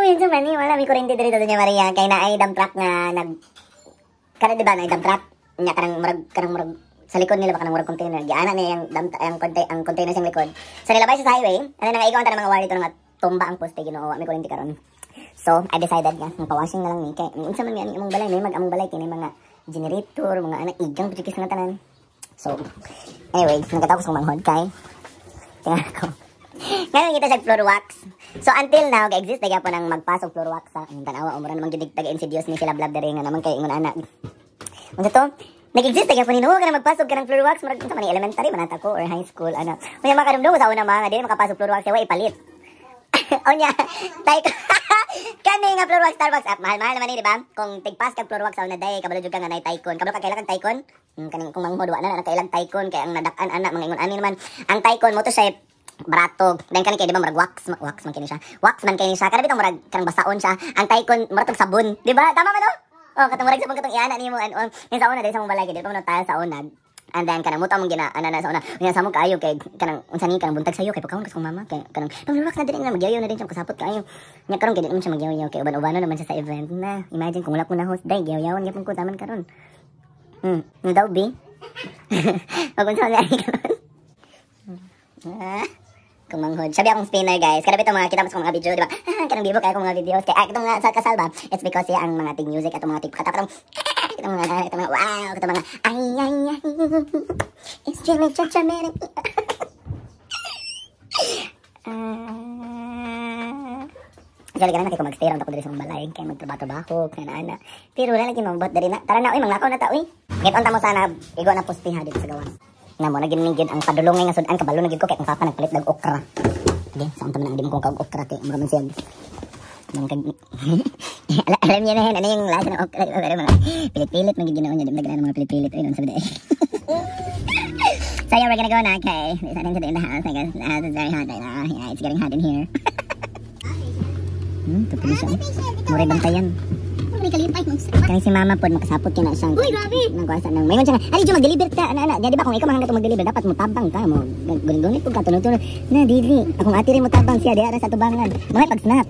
Medyo man ni wala mi kuryente diri sa Doña Maria kay naay dump truck nga nag kana, di ba, naay dump truck nya kanang murag sa likod nila ba, kanang murag container giana niya yung dump ang container, ang container sa likod. So nilabay siya sa highway ano nga ikaw ang tanang mga wire dito nga tumba ang poste. Ginoo, wa mi kuryente karon. So I decided nga pawashing na lang ni kay unsa man mi ani among balay, may mag among balay kini mga generator, mga anak igang pud nga tanan. So anyway, nagkatawa ko sa manghod kay tingnan ko ngayon kita sa floor wax. So until now, ga-exist na gyapon ang magpasok floor wax sa ang tanawa umura naman gyud taga insidious ni sila blab diri nga naman kay ingon ana. Unsa to? Nag-exist na gyapon ni no kana magpasok ka ng floor wax, murag unsa man ni, elementary man ata ko or high school ana. Unya makarumdum ko sa una mga dili makapasok floor wax kay wa ipalit. Unya, tay kani nga floor wax Starbucks app, mahal-mahal naman ni, di ba? Kung tigpas kag floor wax sa una day, kabalo jud ka nga nay Tycoon. Kabalo ka kailangan Tycoon? Kaning kung manghod wa na na kailang Tycoon kay ang nadak-an ana mga ingon ani naman. Ang Tycoon mo to siya barato. Then kani kay, di ba, murag wax, wax man kini siya. Wax man kini siya. Kada bitong murag kanang basaon siya. Ang Tycoon murag tong sabon, di ba? Tama ba no? Oh, katong murag sabon katong iana nimo and oh, yung sa una diri sa mong balay kay di pa man tayo sa una. And then kanang muta mong gina ana na sa una. Unya sa mo kaayo kay kanang unsa ni kanang buntag sayo kay pagkaon ka sa mama kay kanang pang relax na diri nga magyayo na din siya kasapot kaayo. Nya karon kay di naman siya magyayo kay uban-ubano naman siya sa event na. Imagine kung wala ko na host day, gyayawan gyapon ko taman karon. No daw bi. Magunsa na karon. Ah. Kumanghod. Sabi akong spinner, guys. Kada bitaw mga kita mo sa mga video, di ba? Kanang bibo kaya akong mga videos. Kaya ah, itong mga sa kasal ba? It's because yeah, ang mga tig music atong mga tig katapatong itong mga wow, itong mga ay ay ay. It's Jimmy Chacha man. Ah. Actually, ganun na kay mag-stay around ako diri sa mong balay kay magtrabaho-trabaho kay na ana. Pero wala lagi mabot diri na. Tara na oy, manglakaw na ta oy. Get on ta mo sana igo na poste ha dito sa gawas. Na mo na gid ang padulongay nga sudan, kabalo na gid ko kay kung papa nagpalit dag okra. Okay, sa unta man ang di mo kong kag okra kay mura man siya. Nang kag alam niyo na yan, ano yung lasa ng okra, diba? Pero mga pilit-pilit man gid ginawa niya, di ba nagana mga pilit-pilit ay nun sa biday. So yeah, we're gonna go na, okay. There's nothing to do in the house. I guess the house is very hot right now. Yeah, it's getting hot in here. Tupo na siya. Muray bantayan. May kalipay mo. Kani si mama pod makasapot kay na siya. Uy, grabe! Nang kuasa nang mayon siya. Ali jo mag-deliver ka ana ana. Di ba kung ikaw mahanggat mag-deliver dapat mo tabang ka mo. Gunin-gunit pud ka tunog-tunog. Na dili. Akong ate rin mo tabang siya diara sa tubangan. Mga pag-snap.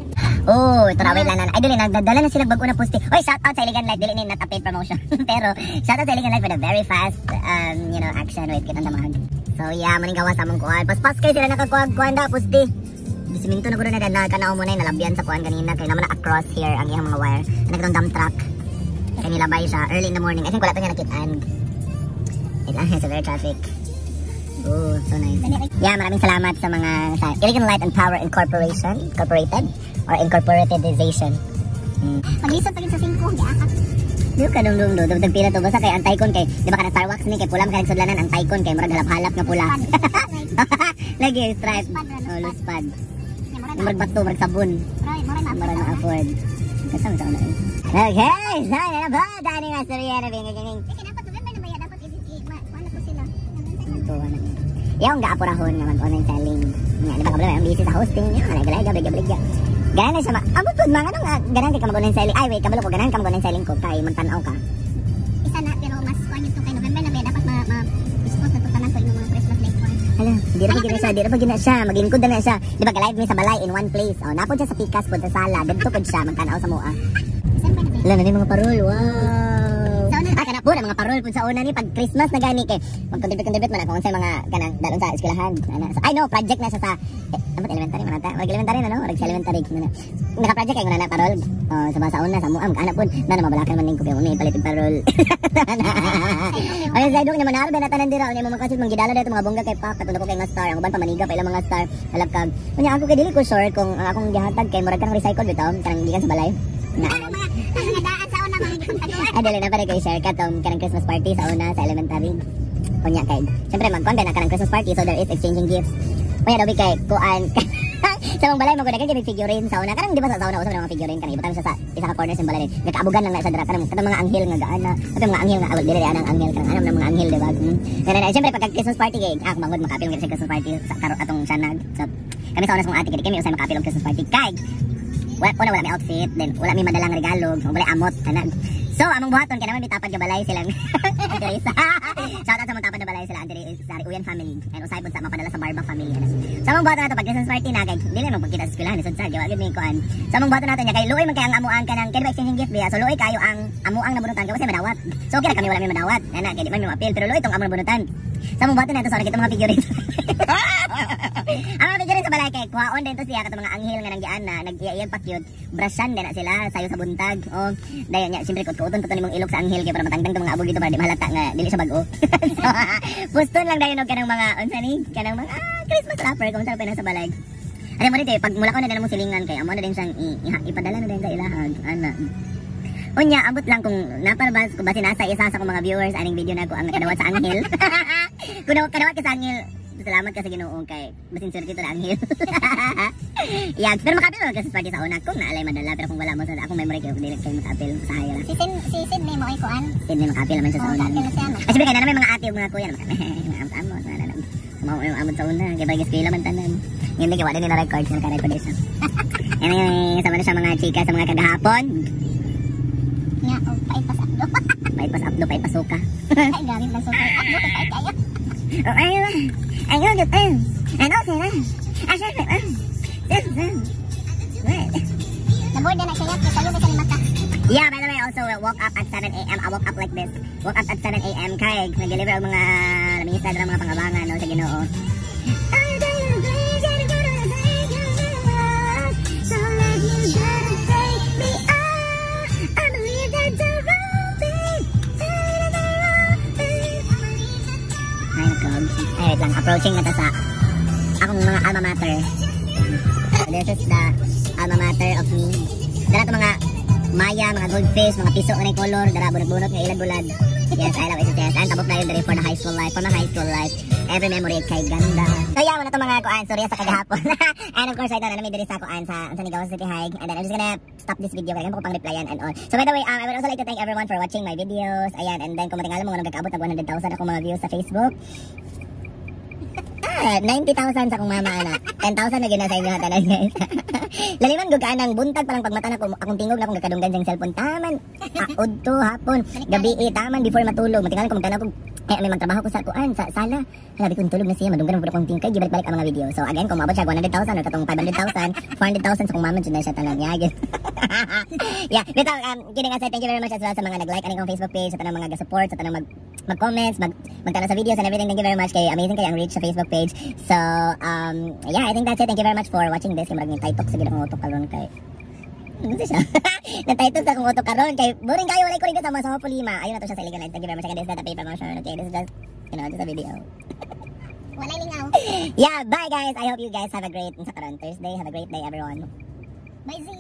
Oh, ito na, wait lang. Ay, dili, nagdala na sila bago na poste. Oy, shout out sa Iligan Light. Dili ni not a paid promotion. Pero, shout out sa Iligan Light for the very fast, action. Wait, kita tamahag. So, yeah, maning gawa sa among kuan. Paspas kay sila nakakuha kuan da, poste. Siminto na ko na na kanao mo na nalabyan sa kuan kanina kay naman na across here ang iyang mga wire. Ano katong dump truck. Kay nilabay siya early in the morning. I think wala pa niya nakitaan. Wait lang, it's a very traffic. Oh, so nice. Yeah, maraming salamat sa mga sa Iligan Light and Power Incorporation, Incorporated or Incorporatedization. Maglisod pa sa 5, giakak. Di ka dum dum dum dum pila to basta kay ang Tycoon kay di ba kana Star Wax ni kay pula man kay sudlanan ang Tycoon kay murag halap-halap nga pula. Lagi stripe. Oh, luspad. Murag bato, murag sabon. Murag ma-afford. Kasama sa una. Okay, so na ba? Dani nga storya na bing bing. Dapat November na ba ya? Dapat i-kuan na po sila. Ito na. Yung gaapurahon nga mag-online selling. Nga, di ba kabalo, ang busy sa hosting, yung mga bligya, bligya. Ganahan na siya ma... Amot po, mga ano nga, ganahan ka mag-online selling. Ay, wait, kabalo ko, ganahan ka mag-online selling ko, kay magtanaw ka. Isa na, pero mas kuan yun to kay November na ba ya? Dapat ma-dispose na to tanan to imong mga Christmas light kuan. Hala, di ra pa gina siya, di ra pa gina siya, maglingkod na na siya. Di ba, live mi sa balay in one place. Oh, napod siya sa pikas, pod sa sala, didto pod siya, magtanaw sa mua. December na ba ya? Hala, na mga parol, wow. Sa una. Ah, kana po, na mga parol po sa una ni pag Christmas na gani kay mag-contribute man ako unsay mga kanang dalon sa eskwelahan. Ana, so, ay no, project na siya sa eh, amot elementary man ata. Mag elementary na no, murag sa elementary na. Naka-project kay na parol. Oh, sa sa una sa mua mag ana pod na na mabalakan man ning ko kay mo ipalit og parol. Ay, sa dok naman araw na tanan dira unya mo makasud manggidala dito mga bongga kay pak katulad ko kay nga star ang uban pa maniga pa ilang mga star halap kag. Unya ako kay dili ko sure kung ang akong gihatag kay murag kanang recycle bitaw kanang gikan sa balay. Na, Ano mga daan sa una mga gipangtaguan. Ah, dili na pare kay share ka tong kanang Christmas party sa una sa elementary. Unya kay syempre magkuan na kanang Christmas party, so there is exchanging gifts. Unya daw kay kuan sa mong balay mo ko daghan kay figurine sa una kanang di ba sa una usa mga figurine kanang ibutang siya sa isa ka corner sa balay nagkaabugan lang na sa dira kanang kanang mga anghel nga gaana katong mga anghel nga awal dili anang anghel kanang anam ng mga anghel, di ba? Na, na, na, syempre pagka Christmas party kay ah mangod makapil sa Christmas party sa karo atong sanag. So kami sa una sa mga ate kay kami usay makapil og Christmas party kay wala, una wala may outfit, then wala may madalang regalo, so wala amot ana. So, among buhaton kay naman may tapad nga balay silang Auntie Teresa. Shout out sa mga tapad na balay sila Auntie Teresa, sa Uyan family. And usay pud sa mapadala sa Barba family. Ano. So, among buhaton nato pag Christmas party na kay dili man pagkita sa eskwelahan sud sa giwa gyud mi kuan. So, among buhaton nato niya kay luoy man kay ang amuang kanang kay di ba exchanging gift biya. So, luoy kayo ang amuang nabunutan kay kasi madawat. So, okay ra kami, wala mi madawat. Ana kay di man mi maapil pero luoy tong among nabunutan. Sa among buhaton nato sa kita mga figurines. Ang mga figurines sa balay kay kuhaon din to siya katong mga anghel nga nanggian na nag-iya pa cute. Brashan din na sila sayo sa buntag. O dayon nya siyempre kuot-kuoton pa to nimong ilok sa anghel kay para matangtang tong mga abog dito para di mahalata nga dili siya bag-o. So, puston lang dayon og kanang mga unsa ni kanang mga Christmas wrapper kung sa pa nasa balay. Ano mo dito eh, pag mula ko na din mo silingan kay amo na din siyang ipadala na din sa ilahag. Ana. Unya, abot lang kung napalabas, kung basi nasa isa sa akong mga viewers, aning video na ko ang nakadawat sa anghel. Kung kadawat ka sa anghel, salamat ka sa Ginoo kay basin swerte to na anghel. Yeah, pero makapil kasi party sa una kung naalay madala, pero kung wala mo sa akong memory kay dili kay makapil sa ra. Si Sydney mo ay kuan. Sydney makapil naman siya sa Oo, una. kaapil na siya, no? Ay, siyempre kay na naman mga ate ug mga kuya naman. Mga amo, mga ano. Mao yung amot sa una, kay bagay eskwela man tanan. Hindi kay wala ni na record, naka-record siya. Anyway, sama na siya mga chika sa mga kagahapon. Nga, og pait pa sa abdo. Pait pas abdo, pait pasuka. Ay, grabe lang sukay. Abdo kay pait kayo. Oh, ayun. Ayun, ayun. And okay na. Ah, syempre, ah. Yes, yes. Wait. Naboard na siya kay sayo may mata. Yeah, by the way, also woke up at 7 a.m. I woke up like this. Woke up at 7 a.m. kay nag-deliver ang mga lamisa dra mga pangabangan no sa Ginoo. So let me take me up. I believe that the wrong thing. Ay, nako. Ay, wait lang. Approaching na ta sa akong mga alma mater. This is the alma mater of me. Dara to mga maya, mga goldfish, mga piso nga color, dara bunot-bunot nga ilad bulad. Yes, I love SSS. And tabok na yun diri for the high school life, for my high school life. Every memory kay ganda. So yeah, wala to mga kuan, sorry sa kagahapon. And of course, right now, na diri sa kuan sa sa Nigawas City High. And then I'm just gonna stop this video kaya ko pang replyan and all. So by the way, I would also like to thank everyone for watching my videos. Ayan, and then kung matingala mo nga nagkaabot nag 100,000 akong mga views sa Facebook. Ah, 90,000 sa akong mama ana. 10,000 na gyud na sa inyo tanan, guys. Laliman gud ka nang buntag pa lang pagmata na ko akong tingog na akong gakadunggan sa cellphone taman. Ah, udto hapon, gabi eh, taman before matulog. Matingala ko magtanaw ko kaya may magtrabaho ko sa kuan sa sala. Hala ko tulog na siya madunggan mo akong tingkay gibalik-balik ang mga video. So again, kung maabot siya 100,000 or katong 500,000, 400,000 sa akong mama jud na siya tanan. Yeah, gyud. Yeah, bitaw kidding aside, thank you very much as well sa mga nag-like ani akong Facebook page, sa tanang mga ga-support, sa tanang mag-comments, magtanaw sa videos and everything. Thank you very much kay amazing kay ang reach sa Facebook page. So, yeah, I think that's it. Thank you very much for watching this. Kay murag ni titok sa gid akong utok karon kay ano siya? Natitle sa akong utok karon kay boring kayo walay ko rin kasama sa hopefully ma. Ayun na to siya sa Iligan. Thank you very much. Again, this is not a paid promotion. Okay, this is just a video. Walay lingaw. Yeah, bye guys. I hope you guys have a great sa karon Thursday. Have a great day, everyone. Bye, Z.